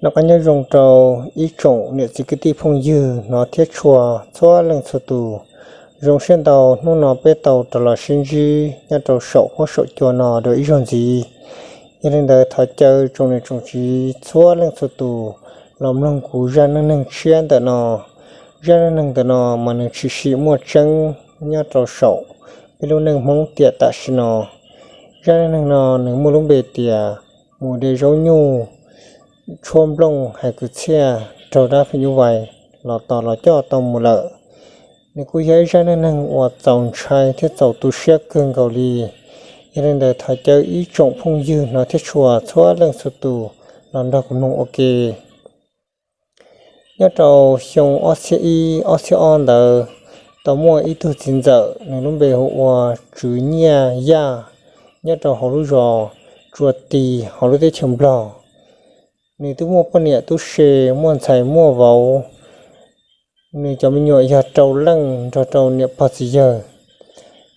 Noj qab nyob zoo rau ib tsoom niam txiv kwv tij phooj ywg hnov thiab tshua txhua leej txhua tus. Zoo siab ntau hnub no peb tau rov los sib ntsib nyob rau saum huab saum cua no dua ib zaug ntxiv. Yog li ntawd thov caw tsoom niam tsoom txiv txhua leej txhua tus los mloog kuv zaj neej neeg tshiab ntawm no. Zaj neej neeg ntawm no mas nws tshwm sim muaj tseeb nyob rau saum peb lub neej Hmoob tiam tam sim no. Zaj neej neeg no nws muaj lub npe tias mus de zaub nyuj, tshuab nplooj hais kwv txhiaj raug dab phim nyuj vais los tos los coj tau mus lawm. Nws kuj yog ib zaj neej neeg uas txaus ntshai thiab txaus tu siab kawg nkaus li. Yog li ntawd thov caw ib tsoom phooj ywg hnov thiab tshua txhua leej txhua tus los nrog kuv mloog ua ke. Nyob rau xyoo ob txhiab ib ob txhiab ob ntawd, tau muaj ib tug txiv ntxawm nws lub npe hu ua Tswv Nyiaj Yaj, nyob rau hauv lub zos Tsua Tis hauv lub teb chaws Nplog. Nws twb muaj poj niam tub se, muaj ntxhais muaj vauv. Nws cov me nyuam yog rau leej nrog rau niam pog txiv yawg.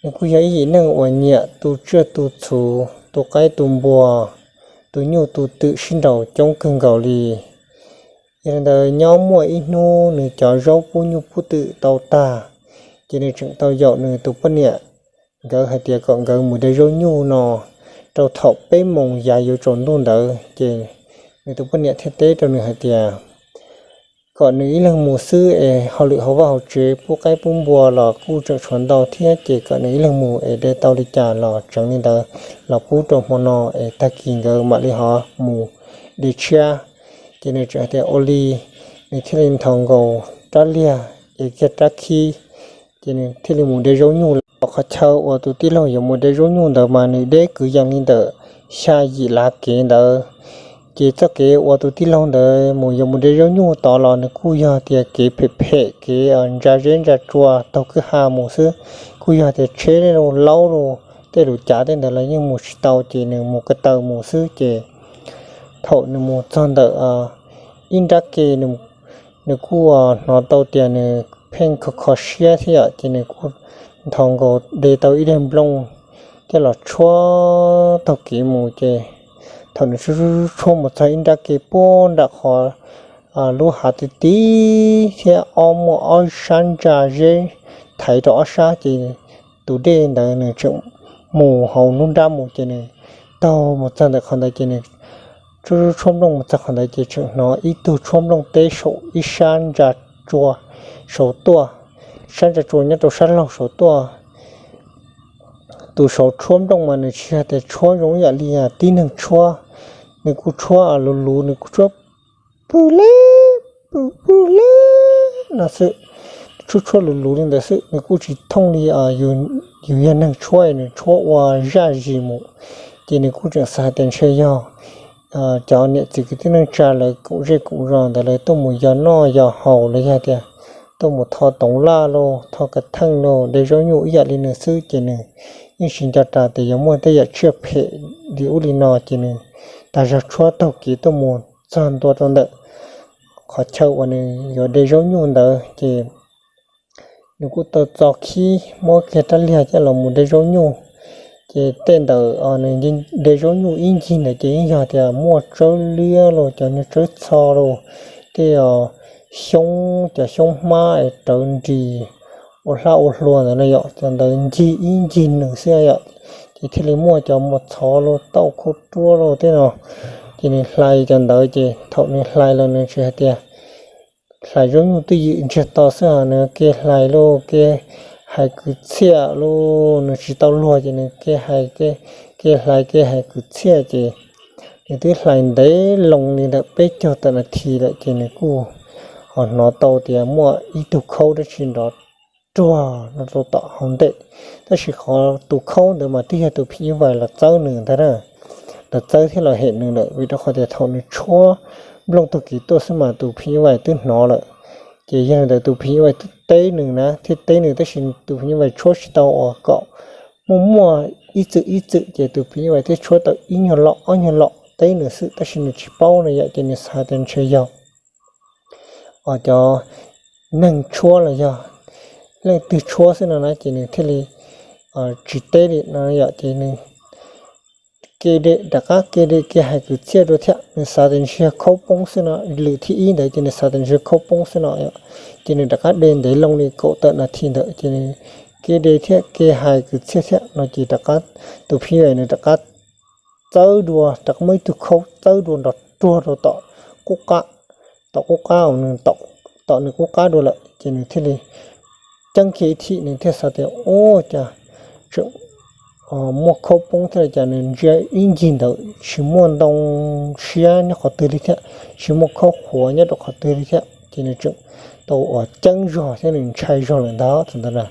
Nws kuj yog ib yim neeg uas nyiam tu tsiaj tu txhu, tu qaib tu npua, tu nyuj tu twm sib nraus coob kawg nkaus li. Yog li ntawd nyob muaj ib hnub nws cov zaub pub nyuj pub twm tau tag, ces nws tseem tau yaum nws tus poj niam nkawd hais tias kom nkawd mus de zaub nyuj no rau thaum peb moos yav yuav tsaus ntuj ntawd. Ces nws tus poj niam thiaj teb rau nws hais tias kom nws ib leeg mus xwb es hauj lwm hauv vaj hauv tsev pub qaib pub npua los kuj tseem tshuav ntau thiab, ces kom nws ib leeg mus es de tau li cas los tseev li ntawd los pub rau hmo no es tag kis nkawd mam li ho mus de tshiab. Ces nws tseem hais tias ua li, nws thiaj li nthos nkaus rab liag es kiag rab khib, ces nws thiaj li mus de zaub nyuj lawm. Qhov chaw uas tus tij laug yuav mus de zaub nyuj ntawd mas nws deb kwv yees li ntawm xya yim lav kev ntawd. Ces txoj kev uas tus tij laug ntawd mus yuav mus de zaub nyuj tod los nws kuj yog tias kev phem phem, kev ntsa zeb ntsa tsua taug kwj ha mus xwb, kuj yog tias tsheb laub lug tej lus cav tej ntawd los yeej mus tsis tau, ces nws mus ko taw mus xwb. Ces thaum nws mus txog ntawm ib nrab ke, nws kuj hnov tau tias nws pheej kho kho siab thiab yom, ces nws kuj nthos nkaus de tau ib daig nplooj coj los tshuab taug kev mus. Ces thaum nws tshuab tshuab mus txog ib nrab ke puag nram qhov lub hav ti ti thiab ob muaj ob sab ntsa zeb thaiv rau ob sab, ces tus dej ntawd nws tseem mus hauv lub nrab mus, ces nws taug mus txog ntawm qhov ntawd ces nws tshuab tshuab nplooj mus txog qhov ntawd ces tseem hnov ib tug tshuab nplooj teb saum ib sab ntsa tsua saud tuaj, sab ntsa tsua nyob rau sab laug saud tuaj. Tus saud tshuab nplooj mas nws tsis yog tias tshuab zoo ib yam li tib neeg tshuab, nws kuj tshuab luv luv, nws kuj tshuab pw le pw pw le no xwb, tshuab tshuab luv luv li ntawd xwb, nws kuj tsis thooj li yus yog neeg tshuab, nws tshuab ua zaj zis mus. Ces nws kuj tseem xav hais tias ntshe yog cov niam txiv kwv tij neej tsa lawv koom zej koom zos ntawd lawv tuaj mus yos noj yos haus los yog tias tuaj mus tho toov laj los tho kav theej los de zaub nyuj ib yam li nws xwb, ces nws yeej tsis nco ras tias yuav muaj tej yam tsiaj phem li ub li no, ces nws tas zog tshuab taug kev tuaj mus txog ntua rau ntawm qhov chaw uas nws yuav de zaub nyuj ntawd, ces nws kuj tau txo khib muab kiag rab liag coj los mus de zaub nyuj. Ces tej ntawm nws de zaub nyuj ib ncig ntawd ces yeej yog tias muaj tsawb liab los cov niag tsawb txho los tej xyoob, cov xyoob hmab es rawv nris ua hlab ua hlua ntawd no yom, cov ntawd ncig ib ncig nws xwb yom. Ces thiaj li muaj cov mos txhov los tauj khau ruab los tej no. Ces nws hlais cov ntawd, ces thaum nws hlais los nws tsis hais tias hlais zaub nyuj twj ywm ntsiag to xwb, nws ke hlais los ke hais kwv txhiaj los, nws tsis tau luag ces nws ke hais, ke hlais ke hais kwv txhiaj, ces nws twb hlais ntev loo li ntawm peb caug tawm nas this lawm ces nws kuj ho hnov tau tias muaj ib tug khaub dab tsi nrov ruag no rau tom hauv ntej. Tab sis qhov tus khaub ntawd mas twb yog tus phim nyuj vais los txawb nws ntag na, los txawb thiab los hem nws lawm, vim rau qhov tias thaum nws tshuab nplooj taug kev tuaj xwb mas tus phim nyuj vais twb hnov lawm. Ces yog li ntawd tus phim nyuj vais twb teb nws na, thiaj teb nws, tab sis tus phim nyuj vais tshuab tsis tau uas kom muaj muaj ib txwm ib txwm, ces tus phim nyuj vais thiaj tshuab tau ib nyuag lom ob nyuag lom teb nws xwb, tab sis nws tsis paub no yom, ces nws xav tias ntshe yog os cov neeg tshuab los yog leej twg tshuab xwb no na, ces nws thiaj li tsis teb li no yom, ces nws ke de, rov qab ke de ke hais kwv txhiaj dua thiab. Nws xav tias ntshe yog khaub poob xwb no, lwm thib ib ntawd ces nws xav tias ntshe yog khaub poob xwb no. Ces nws rov qab de ntev loo li kaum tawm nas this ntawd ces nws ke de thiab ke hais kwv txhiaj thiab no ces rov qab, tus phim nyuj vais nws rov qab txawb dua, rov qab muab ib tug khaub txawb dua nrov ruag rau tom qub qab, tom qub qab uas nws, tom nws qub qab dua lawm ces nws thiaj li ceeb kiag ib thim, nws thiaj xav tias ua cas tseem muaj khaub poob thiab li cas. Nws ntsia ib ncig ntawd tsis muaj ntoo siab nyob qhov twg li thiab, tsis muaj khaub qhuav nyob rau qhov twg li thiab ces nws tseem tau uas ceeb zog thiab nws ntshai zog lawm ntag thaum ntawd na.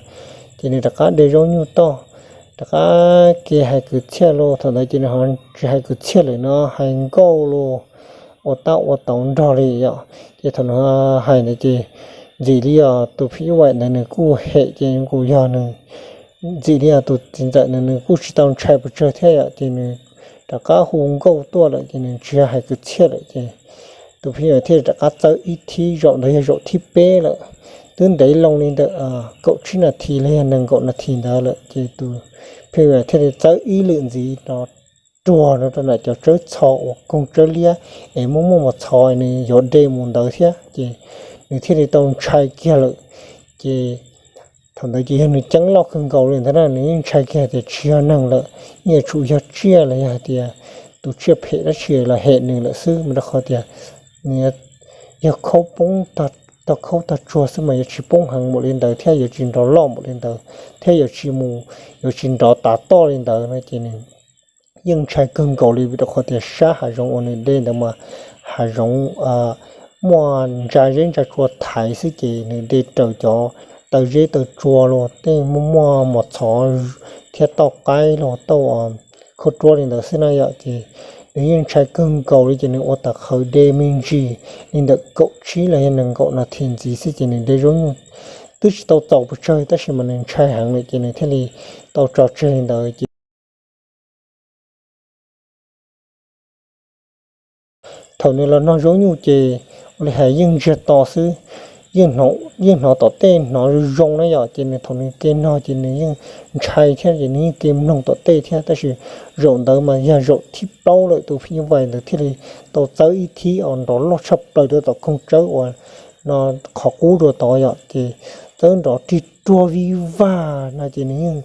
Ces nws rov qab de zaub nyuj toj, rov qab ke hais kwv txhiaj los thaum ntawd ces nws ho tsis hais kwv txhiaj lawm no, hais nkauj los ua tab ua tauv nrog li yom. Ces thaum nws hais ntawd ces ntxim li os tus phim nyuj vais ntawd nws kuj hem ces kuj yog nws, ntxim li os tus txiv ntxawm ntawd nws kuj tsis tau ntshai pes tsawg thiab yom, ces nws rov qab hu nkauj tuaj lawm ces nws tsis hais kwv txhiaj lawm ces tus phim nyuj vais thiaj rov qab txawb ib thib, zaum ntawd yog zaum thib peb lawm. Twb ntev loo li ntawm kaum tsib nas this los yog nees nkaum nas this ntawd lawm ces tus phim nyuj vais thiaj li txawb ib lwm ntxiv no ruag rau nram cov tsawb txho uas koog tsawb liab es muaj muaj mos txhov nws yuav de mus ntawd thiab ces nws thiaj li tau ntshai kiag lawm. Ces thaum ntawd ces yog nws ceeb loj kawg nkaus li ntawd na, nws yeej ntshai kiag tias tsis yog neeg lawm, yeej yuav tsum yog tsiaj los yog hais tias tus tsiaj phem dab tsi los hem nws lawm xwb mas rau qhov tias nws yog khaub poob, tog khaub tog tsuag xwb mas yuav tsis poob heev npaum li ntawd thiab yuav tsis nrov loj npaum li ntawd thiab yuav tsis mus, yuav tsis nrov tav toj li ntawd no ces nws yeej ntshai kawg nkaus li vim rau qhov tias sab hav zoov uas nws de ntawd mas hav zoov muaj ntsa zeb ntsa tsua thaiv xwb ces nws de raws cov taw zeb taw tsua los tej muaj muaj mos txhov thiab tauj qaib los tauj khauj ruab li ntawd xwb na yom. Ces nws yeej ntshai kawg nkaus li ces nws ua tau qhawv de me ntsis li ntawm kaum tsib los yog nees nkaum nas this ntxiv xwb ces nws de zaub nyuj twb tsis tau txaus pes tsawg tab sis mas nws ntshai heev lawm ces nws thiaj li tau tso tseg li ntawd ces thaum nws los noj zaub nyuj ces ua li hais yeej ntsiag to xwb, yeej hnov tom tej hnov zoo zoo na yom, ces nws thaum nws ke nog ces nws yeej ntshai thiab ces nws yeej ke mloog tom tej thiab tab sis zaum ntawd mas yog zaum thib plaub lawm tus phim nyuj vais ntawd thiaj li tau txawb ib thib os nrov loj tshaj plaws rau tom koog tsawb uas no qhov qub dua tod yom, ces txawb nrov rig ruag vij vag no ces nws yeej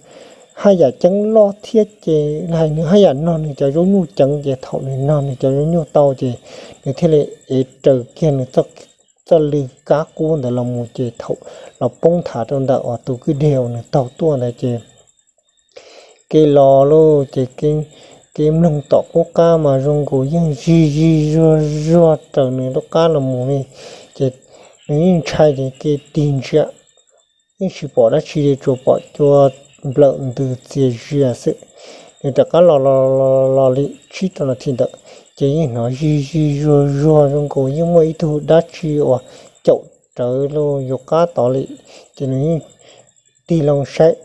haj yam ceeb loj thiab ces hais nws haj yam nog nws cov zaub nyuj ceev ces thaum nws nog nws cov zaub nyuj tau ces nws thiaj li ev raws kiag nws txoj lw kab qub ntawd los mus ces thaum los poob thav rau ntawm uas tus kwj deg uas nws taug tuaj ntawd ces ke los lauj ces ke mloog tom qub qab mas zoo nkaus yeej zig zig zuag zuag raws nws lub qab los mus li, ces nws yeej ntshai ces ke tig ntsia yeej tsis pom dab tsi li tsuas pom cua nplawm ntws txias zias xwb. Nws rov qab los los los li tsib rau nas this ntawd ces yeej hnov zig zig zuag zuag zoo nkaus yeej muaj ib tug dab tsi uas caum rawv los yus qab tod li, ces nws yeej tig loo saib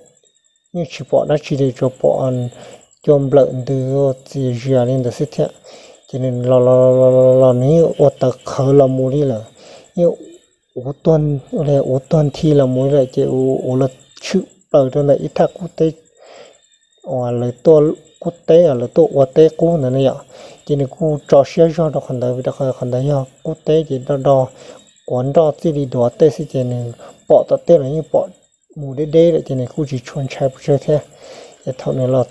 yeej tsis pom dab tsi li tsuas pom cua nplawm ntws txias zias li ntawd xwb thiab. Ces nws los los los nws yeej ua tawv qhawv los mus li lawm, yeej ua tuag nthi los mus li lawm ces ua los tshwm plaws rau ntawm ib thaj qub teb uas lawv tuaj, qub teb uas lawv tuaj ua teb qub ntawd na yom. Ces nws kuj tso siab zog rau qhov ntawd vim rau qhov ntawd yog qub teb ces do do quav nroj txij li duav tej xwb ces nws pom tom tej los yeej pom mus deb deb lawm ces nws kuj tsis tshua ntshai pes tsawg thiab. Ces thaum nws los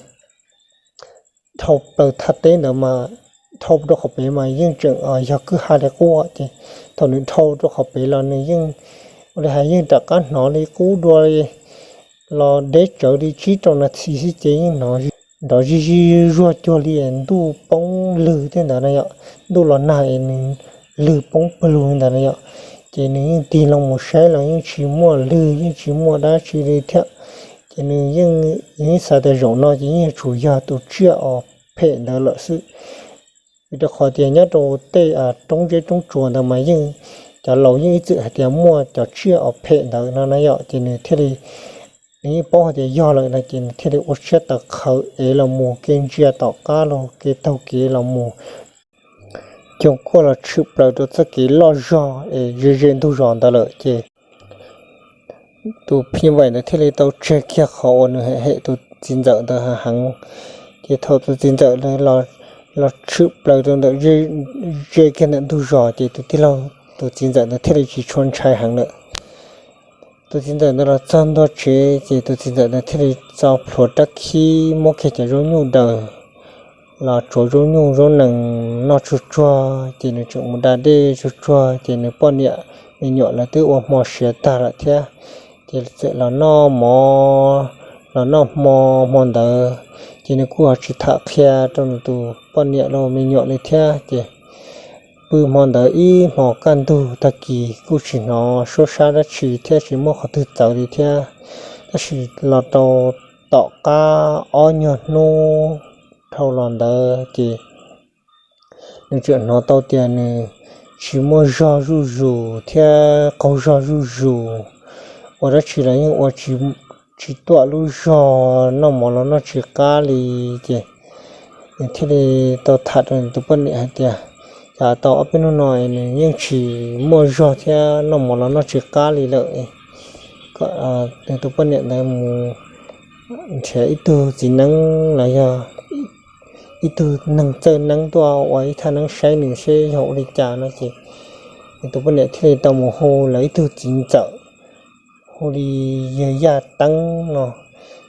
dhau plaws thaj teb ntawd mas dhau rau qhov pem mas yeej tseem yog kwj ha li qub ces thaum nws dhau rau qhov pem los nws yeej ua li hais yeej rov qab hnov li qub dua li los deb tsawv li tsib rau nas this xwb ces yeej hnov nrov zig zig zuag cuag li ntuj poob lwg tej ntawd na yom. Ntuj los nag es nws lwg poob pawg lug li ntawd na yom. Ces nws yeej tig loo mus saib los yeej tsis muaj lwg yeej tsis muaj dab tsi li thiab. Ces nws yeej xav tias zaum no ces yeej yuav tsum yog tus tsiaj uas phem ntawd lawm xwb. Vim rau qhov tias nyob rau tej roob zeb roob tsuas ntawd mas yeej cov laus yeej ib txwm hais tias muaj cov tsiaj uas phem ntawd no na yom. Ces nws thiaj li, nws yeej paub hais tias yog lawm no ces nws thiaj li ua siab tawv qhawv ev los mus ke ntsia tom qab los ke taug kev los mus, coo kuaj los tshwm plaws rau txoj kev loj zog es ze ze ntug zos ntawd lawm ces tus phim nyuj vais ntawd thiaj li tau tseg kiag qhov uas nws hem tus txiv ntxawm ntawd heev. Ces thaum tus txiv ntxawm los tshwm plaws rau ntawm ze kiag ntawm ntug zos ces tus tij laug, tus txiv ntxawm ntawd thiaj li tsis tshua ntshai heev lawm. Tus txiv ntxawm ntawd los txog ntua tsev ces tus txiv ntxawm ntawd thiaj li txo plhuav rab khib muab kiag cov zaub nyuj daws los tsuav zaub nyuj zaub nees noj tsuag tsuag ces nws tseem mus da dej tsuag tsuag ces nws poj niam me nyuam lawv twb ua hmo siav tag lawm thiab. Ces txawm los noj mov, los noj hmo, hmo ntawd ces nws kuj ho tsis tham qhia rau nws tus poj niam los me nyuam li thiab ces pw hmo ntawd ib hmos kaj ntug tag kis kuj tsis hnov suab sab dab tsi thiab tsis muaj qhov twg txawv li thiab. Tab sis los rau tom qab ob nyuag hnub dhau los ntawd ces nws tseem hnov tau tias nws tsis muaj zog zuj zus thiab qaug zog zuj zus, ua dab tsi los yeej ua tsis tuaj lub zog, noj mov los noj tsis qab li. Ces nws thiaj li tau tham rau nws tus poj niam hais tias, cas tau ob peb hnub no nws yeej tsis muaj zog thiab noj mov los noj tsis qab li lawm, kom nws tus poj niam ntawd mus nrhiav ib tug txiv neeb los yog ib tug neeg txawj neeb tuaj ua ib thaj neeb saib nws seb yog ua li cas no ces nws tus poj niam thiaj li tau mus hu lawv ib tug txiv ntxawm hu li yawg Yaj Teeb no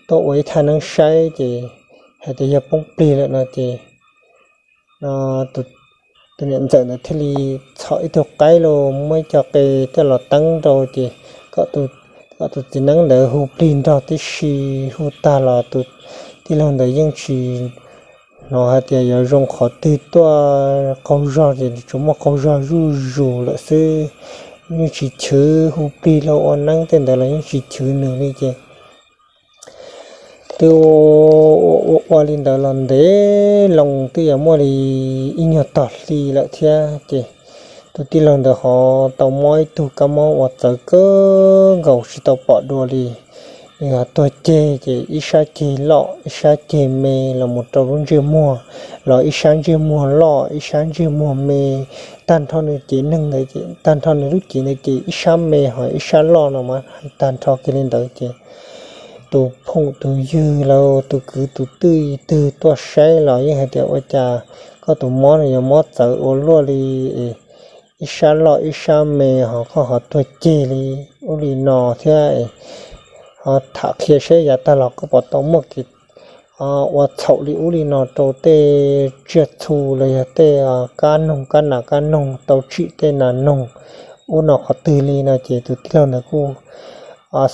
tuaj ua ib thaj neeb saib ces hais tias yog poob plig lawm no ces tus niam ntxawm ntawd thiaj li txhom ib tug qaib los muab ib co qe coj los teeb rau ces kom tus txiv neeb ntawd hu plig nrog tib si. Hu tag los tus tij laug ntawd yeej tsis hnov hais tias yuav zoo qhov twg tuaj, qaug zog ces tsuas muaj qaug zog zuj zus lawm xwb. Yeej tsis chwv, hu plig los ua neeb tej ntawd los yeej tsis chwv nws li ces twb ua ua li ntawd los ntev loo twb yuav muaj li ib nyuag tog hli lawm thiab ces tus tij laug ntawd ho tau mob ib tug kab mob uas txawv kawg nkaus tsis tau pom dua li. Nws ho tuag ceg ces ib sab ceg loj ib sab ceg me los mus rau lub ntsej muag, los ib sab ntsej muag loj ib sab ntsej muag me. Tag nrho nws cev neeg ntawd ces tag nrho nws lub cev ntawd ces ib sab me ho ib sab loj no mas hais tag nrho kiag li ntawd ces tus phooj tus ywg los tus kwv tus tij twg tuaj saib los yeej hais tias ua cas koj tus mob no yuav mob txawv ua luaj li, ib sab loj ib sab me ho koj ho tuag ceg li ub li no thiab. Ho tham qhia seb yav tag los koj puas tau muaj kev ua txhaum li ub li no rau tej tsiaj txhu los yog tej kab noog kab nas kab noog tau tsim tej nas noog ub no qhov twg li no ces tus tij laug ntawd kuj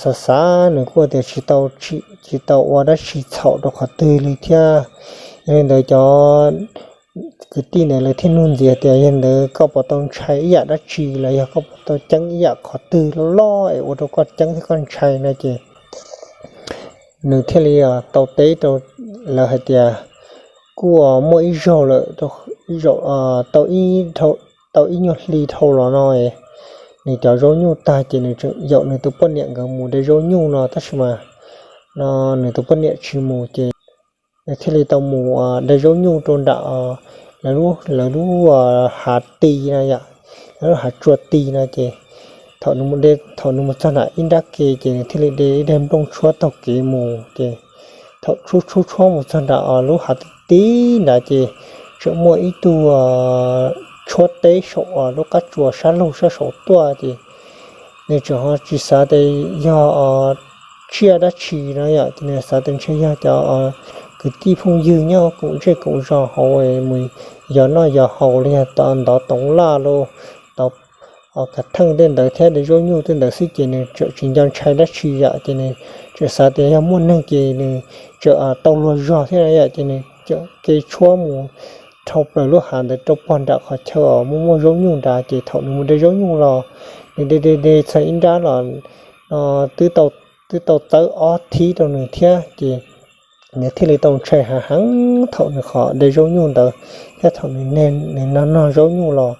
xav xav nws kuj tias tsis tau tsim tsis tau ua dab tsi txhaum rau qhov twg li thiab. Yog li ntawd cov kwv tij ntawd lawv thiaj nug ntxiv tias yog li ntawd koj puas tau ntshai ib yam dab tsi los yog koj puas tau ceeb ib yam qhov twg loj loj es ua rau koj ceeb thiab koj ntshai no ces nws thiaj li tau teb rau lawv hais tias kuj muaj ib zaug lawm, tau ib nyuag hli dhau los no nws cov zaub nyuj tag ces nws tseem yaum nws tus poj niam nkawd mus de zaub nyuj no tab sis mas no nws tus poj niam tsis mus ces nws thiaj li tau mus de zaub nyuj rau nram lawv lub hav ti no yom, lawv lub hav tsua ti no ces thaum nws mus txog nram ib nrab ke ces nws thiaj li de ib daig nplooj tshuab taug kev mus ces thaum tshuab tshuab tshuab mus txog nram lub hav ti ti nrad ces tseem muaj ib tug tshuab teb saum lub qab tsua sab laug sab saud tuaj ces nws tseem ho tsis xav tias yog tsiaj dab tsi no yom, ces nws xav tias ntshe yog cov kwv tij phooj ywg nyob koom zej koom zos hauv mus yos noj yos haus los yog ntov toov laj los ntov kav theej tej ntawd thiab de zaub nyuj tej ntawd xwb ces nws tseem tsis nco ntshai dab tsi yom, ces nws tseem xav tias yog muaj neeg ces nws tseem tau luag zog thiab yom, ces nws tseem ke tshuab mus dhau plaws lub hav ntawd rau pog nram qhov chaw muaj muaj zaub nyuj nrad ces thaum nws mus de zaub nyuj los nws de de de txog ib nrab los twb tau txawb ob thib rau nws thiab ces nws thiaj li tau ntshai heev heev thaum nws qhov de zaub nyuj ntawd thiab thaum nws nws nog nog zaub nyuj los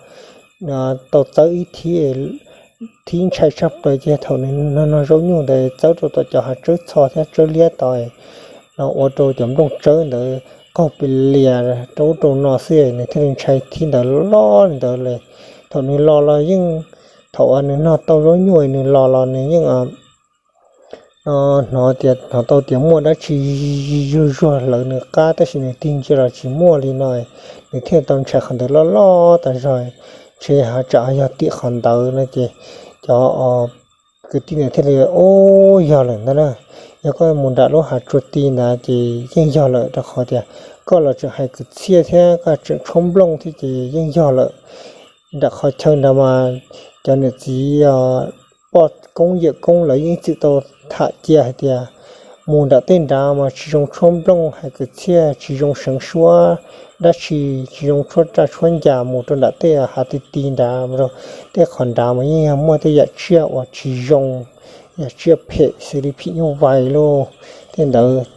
tau txawb ib thib, thib ntshai tshaj plaws ces thaum nws nog nog zaub nyuj ntawd txawb rau tom cov hav tsawb txho thiab tsawb liab tod los ua rau cov nplooj tsawb ntawd qaug pes lias rau ub rau no xwb nws thiaj li ntshai thib ntawd loj li ntawd li. Thaum nws los los yeej, thaum uas nws nog tau zaub nyuj nws los los nws yeej no hnov tias, hnov tau tias muaj dab tsi zuag zuag hlawv nws qab tab sis nws tig ntsia los tsis muaj li no, nws thiaj tau ntshai qhov ntawd loj loj tas zog, ntshe ho tsam yog tim qhov ntawd no ces cov kwv tij ntawd thiaj li, Ub, yog lawm ntag na, yog koj mus nram lub hav tsua ti ntawd ces yeej yog lawm, rau qhov tias koj los tseem hais kwv txhiaj thiab koj tseem tshuab nplooj thiab ces yeej yog lawm. Nram qhov chaw ntawd mas cov niam txiv poj koob yawm koob lawv yeej txwm tau tham cia hais tias mus nram tej nrad mas tsis zoo tshuab nplooj hais kwv txhiaj, tsis zoo seev suab dab tsi, tsis zoo tshuab raj tshuab ncas mus rau nram tej hav ti ti nrad, tej qhov nrad mas yeej yog muaj tej yam tsiaj uas tsis zoo, yam tsiaj phem xws li phim nyuj vais lauj, tej ntawd.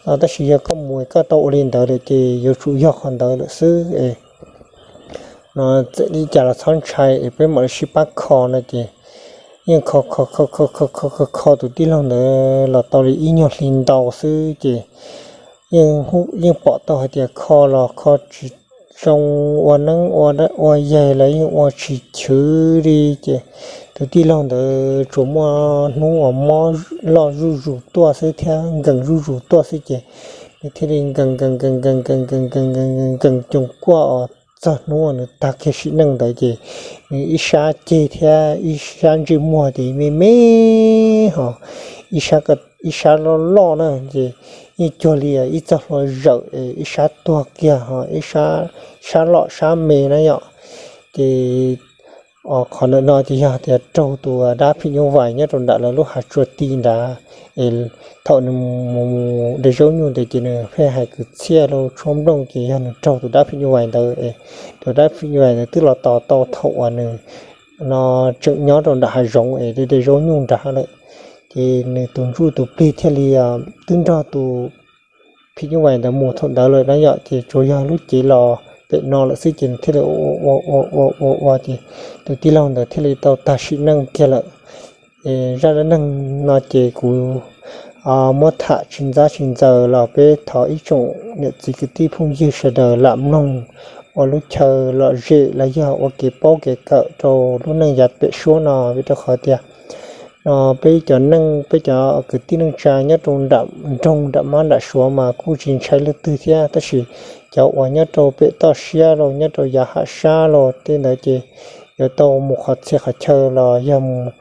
Tab sis yog koj mus koj tau ua li ntawd lawm ces yuav tsum yog qhov ntawd lawm xwb es no txawm li cas los txhob ntshai es peb mam li sib pab kho no ces yeej kho kho kho kho kho kho kho tus tij laug ntawd los tau li ib nyuag hli ntau xwb ces yeej pom tau hais tias kho los kho tsis zoo, ua neeb ua yaig los yeej ua tsis chwv li ces tus tij laug ntawd tsuas muaj hnub uas mob loj zuj zus tuaj xwb thiab nkees zuj zus tuaj xwb ces nws thiaj li nkees nkees nkees nkees nkees nkees nkees nkees nkees coos kuaj os, txog hnub uas nws tag kiag sim neej ntawd ces nws ib sab ceg thiab ib sab ntsej muag ces me me ho, ib sab loj loj na ces yeej cuag li ib txoj hlua zawm es ib sab tuag kiag ho ib sab loj sab me na yom. Ces qhov ntawm no ces yog tias raug tus dab phim nyuj vais nyob rau nram lawv lub hav tsua ti nrad es thaum nws mus de zaub nyuj ntawd ces nws pheej hais kwv txhiaj los tshuab nplooj ces yog nws raug tus dab phim nyuj vais ntawd es tus dab phim nyuj vais ntawd twb los tos tau thaum uas nws no tseem nyob rau nram hav zoov es de de zaub nyuj nrad lawm. Ces nws tus ntsuj tus plig thiaj li twb nrog tus phim nyuj vais ntawd mus thaum ntawd lawm na yom, ces tsuas yog lub cev los pem no lawm xwb ces nws thiaj li ua ua ua ua ua ces tus tij laug ntawd thiaj li tau tag sim neej kiag lawm. Zaj dab neeg no ces kuv muab tham tsis ntxab tsis ntxaws los peb thov ib tsoom niam txiv kwv tij phooj ywg sawv daws lam mloog ua lub chaw lom zem los yog ua kev paub kev kawm rau lub neej yav pem suab no vim rau qhov tias no peb cov neej peb cov kwv tij neej tsa nyob rau nram nroog nram mab nram suav mas kuj tsis ntshai leej twg thiab tab sis cov uas nyob rau pem toj siab los nyob rau yav haj sab los tej ntawd ces yuav tau mus qhov txhia qhov chaw los yog mus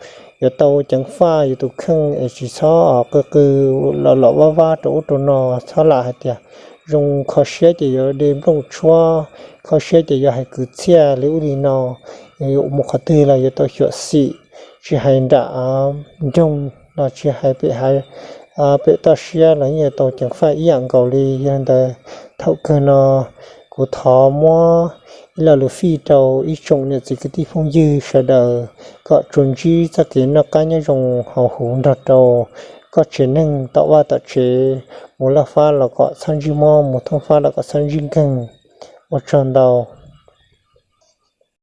yuav tau ceev faj yus tus kheej es tsis txhob qw qw los los vab vab rau ub rau no, txhob lam hais tias zoo kho siab ces yuav de nplooj tshuab, kho siab ces yuav hais kwv txhiaj li ub li no, mus qhov twg los yuav tau xyuam xim, tsis hais nram nroog los tsis hais pem hav pem toj siab los yeej yuav tau ceev faj ib yam nkaus li. Yog li ntawd thaum kawg no kuv thov muab ib lo lus fij rau ib tsoom niam txiv kwv tij phooj ywg sawv daws kom tsuas ntsib txoj kev noj qab nyob zoo hauv huv nrog rau koj tsev neeg tom vaj tom tsev, mus laj fab los kom txhob ntsib mob, mus thooj fab los kom txhob ntsib nkeeg. Ua tsaug ntau.